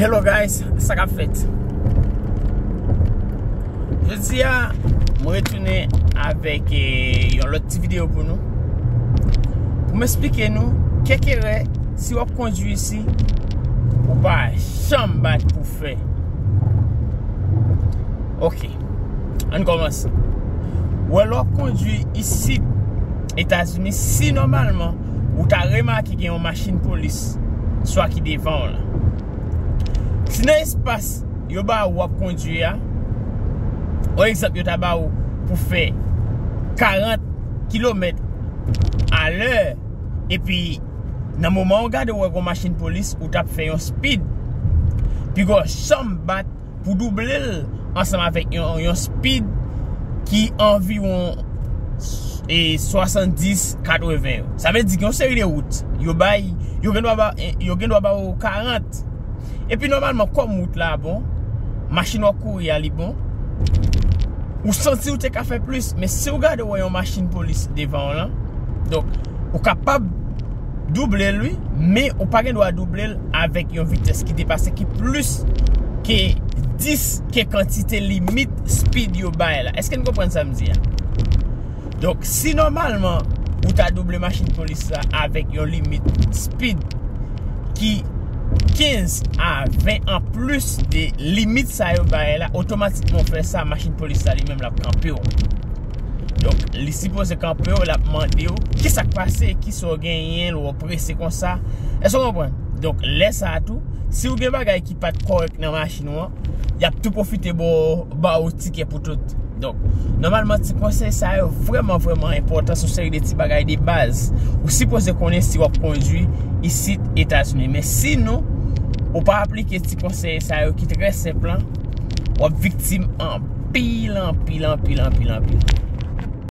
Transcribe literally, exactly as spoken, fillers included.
Hello guys, sa k ap fèt? Jodi a, mwen retounen avèk eh, yon lòt ti videyo pou nou. Pou m eksplike nou kèk erè, si w ap kondui isi, ou pa janm bat pou fè. Ok, ann kòmanse. Wè, lè w ap kondui isi Etazini, si nòmalman ou ta remake gen yon machin polis swa ki devan w la, si nan espas yo ba ou w ap kondui a, yon egzanp, yo ta ba ou pou fè karant kilomèt alè, epi nan moman ou gade ou wè gon machin polis, ou t ap fè yon speed. Piga w janm bat pou double l ansanm avèk yon, yon speed ki anviwon e swasanndis, katreven yo. Sa vle di gen yon seri de wout yo bay, yo gen dwa ba, yo gen dwa ba ou karant. Epi nòmalman, kòm wout la bon, machin w ap kouri a li bon, ou santi ou te ka fè plis, men si w gade w wè yon machin polis devan w lan, donk, ou kapab double l wi, men ou pa gen dwa double l avèk yon vitès ki depase, ki plis ke dis ke kantite limit speed yo bay la. Èske n konprann sa m di a? Donk, si nòmalman ou ta double machin polis la avèk yon limit speed ki kenz a ven an plis de limit sa yo bay la, otomatikman w fè sa, machin polis la li menm l ap kanpe w. Donk, li sipoze kanpe w, l ap mande w kisa k pase, kisa w genyen, lè w prese konsa. Èske w konprann? Donk, lè sa a tou, si w gen bagay ki pa t kòrèk nan machin ou an, y ap tou pwofite ba w, ba w tikè pou tout. Donk, nòmalman, ti konsèy sa yo vrèman, vrèman enpòtan, se yon seri de ti bagay de baz ou sipoze konnen si w ap kondui isit Etazini. Men sinon, ou pa aplike ti konsèy sa yo ki trè senp lan, w ap viktim anpil, anpil, anpil, anpil, anpil.